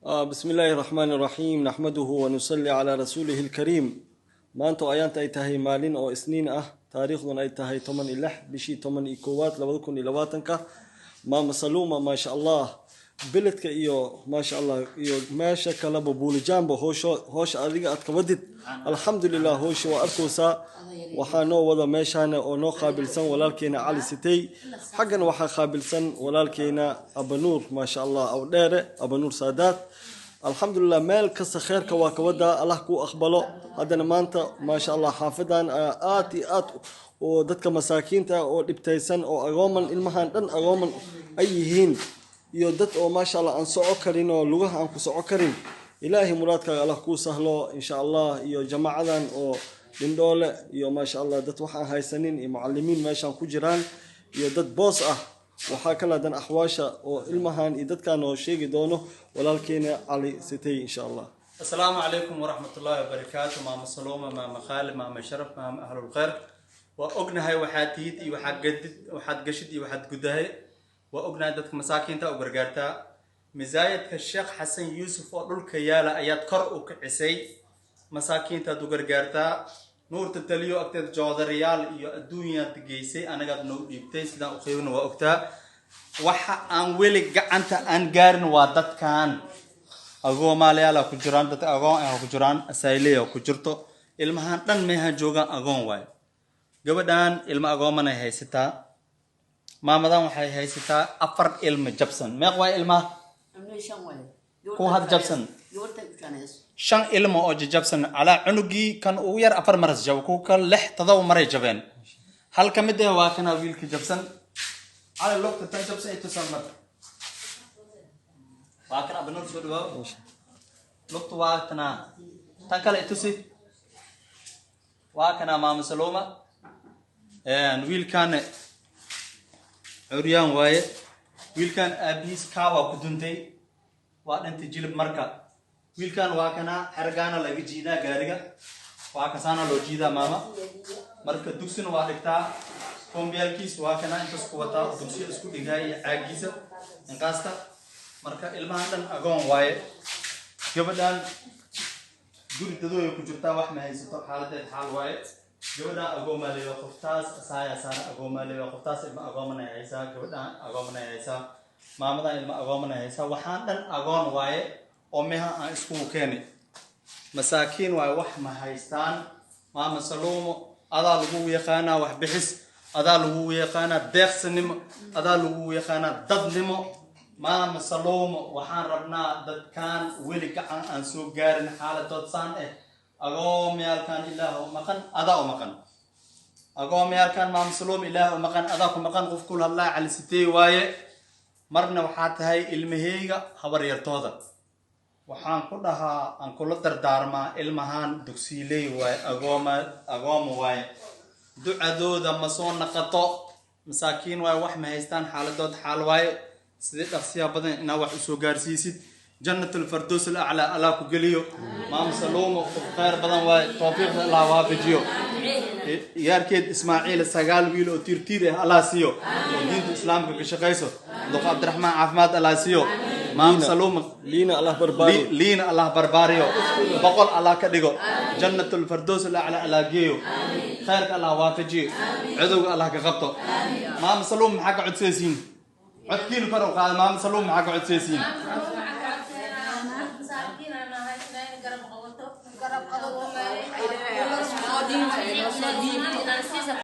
بسم الله الرحمن الرحيم، نحمده ونصلي على رسوله الكريم. Maanta oo ayaanta ay tahay maalin oo Isniin ah, taariikhduna ay tahay 16 bishii 11aad 2020-ka, Maama Saluuma, maasha Allah, beledka iyo maasha Allah iyo meesha kaleba, Buulijambo, hoosho hoosha adiga aad ka wadid, alxamdulilah, hoosha waa arkaysaa. Waxaa noo wada meeshaana oo noo qaabilsan walaalkeena Cali Sitey. Xaggana waxaa qaabilsan walaalkeena Abanuur, maasha Allah, Awdheere Abanuur Saadaad. Alxamdulilah, meel kasta kheerka waa ka wadaa, Allah kuu aqbalo. Haddana maanta, maasha Allah, xaafadan aad iyo aad oo dadka masaakiinta ah oo dhibtaysan oo agooman, ilmahan dhan agooman ay yihiin, iyo dad oo maasha Allah aan soco karin oo lugaha aan ku soco karin. Ilaahay muraadkaaga Allah kuu sahlo, insha Allah. Iyo jamaacadan oo Dhindhoole iyo maasha Allah dad waxaan haysanin iyo mucalimiin meeshaan ku jiraan iyo dad boos ah. Waxaa kala dan axwaasha oo ilmahan iyo dadkan oo sheegi doono walaalkeena Cali Sitey, insha Allah. Asalaamu calaykum waraxmatullaahi wabarakaatu. Maama Saluuma, Maama Khaalid, Maama Sharaf, Maama Ahlulkhayr, waa ognahay waxaad tihid iyo waxaad gadid, waxaad gashid iyo waxaad gudahay. Waa ognahay dadka masaakiinta u gargaartaa. Masaajidka Sheekh Xasan Yuusuf oo dhulka yaala ayaad kor u kicisay. Masaakiintaad u gargaartaa. Nuurta Taliyo agteed joodariyaal iyo adduunyaad geysay, anagaad noo dhiibtay, sidaan u qiibna waa ogtaa. Waxa aan weli gacanta aan gaarin waa dadkan agoomaalayaala ku jiraan, dadka agoon ah ku jiraan, asayleya ku jirto. Ilmahan dhan meehan joogaan agoon waayo. Gabadhan ilmo agoomanay haysataa. Maamadan waxay haysataa afar ilmo jabsan. Meeq waay ilmaha kuwa had jabsan? Shan ilmo oo jajabsan. Calaa cunugii kan ugu yar afar maras jabo, kuwa kale lix, todoba maray jabeen. Hal ka mid ah waa kana wiilka jabsan. Cali, lugta tan jabsan itusan marka. Waa kan. Abanur, soo dhawaaw. Lugta waa tanaa, tan kale itusi. Waa kanaa, Maama Saloma. Wiilkan curyaan waaye. Wiilkan aabihiis kaawaa ku duntay, waa dhintay jilib. Marka wiilkan waa kanaa, xergaana laga jiidaa gaariga, waa kasaana loo jiidaa, maama. Marka dugsina waa dhigtaa. Kombiyaalkiis waa kanaa, intaas ku wataa, dugsiya isku dhigaay iyo caagiisa inqaasta. Marka ilmahan dhan agoon waaye. Gabadhan guri dadooya ku jirtaa, wax ma haysato, xaaladeed xaal waaye. Gabadhan agoomaa leeya, qoftaas asaaya saara agoomaa leeya, qoftaas ilma agoomanay haysaa, gabadhan agoomanay haysaa, maamadan ilma agoomanay haysaa. Waxaan dhan agoon waaye oo meha aan iskugu keenay. Masaakiin waaye, wax ma haystaan. Maama Saluumo, adaa lagu yaqaanaa wax bixis, adaa lagu yaqaanaa deeqsanimo, adaa lagu yaqaanaa dadnimo. Maama Saluumo, waxaan rabnaa dadkan weli gacan aan soo gaarin, xaaladood saan eh, agoomyaalkan Ilaah u maqan, adaa u maqan. Agoomyaalkan, Maama Saluumo, Ilaah u maqan, adaa ku maqan. Qof kul hadlaa Cali Sitey waaye. Marna waxaa tahay ilmaheyga habaryartooda. Waxaan ku dhahaa, aan kula dardaarmaa, ilmahaan dugsiiley waaye, agooma agooma waaye, ducadooda ma soo naqato. Masaakiin waaye, wax ma haystaan, xaaladood xaal waaye. Sidii dhaqsiyaa badan inaa wax usoo gaarsiisid, Jannatul Fardows al Aclaa Allah ku geliyo. Maama Saluumo qof khayr badan waaye, tawfiiqda Allah waafajiyo. Yaarkeed Ismaaciil sagaal wiil oo tiirtiir ah Allah siiyo oo diinta Islaamka ka shaqayso. Duqa Cabdiraxmaan caafimaad Allah siiyo. Maama Saluuma Liina Allah barbaariyo. Liina Allah barbaariyo, 100 Allah ka dhigo, Jannatul Fardows al Aclaa Allah geeyo, khayrka Allah waafajiyo, cadowga Allah ka qabto. Maama Saluum, maxaa ka codsaysiin? Codkiina kor u qaada. Maama Saluum, maxaa ka codsaysiin? Masaakiin aan nahay, inay garab qabato. Garab qabato. Inaan siisa.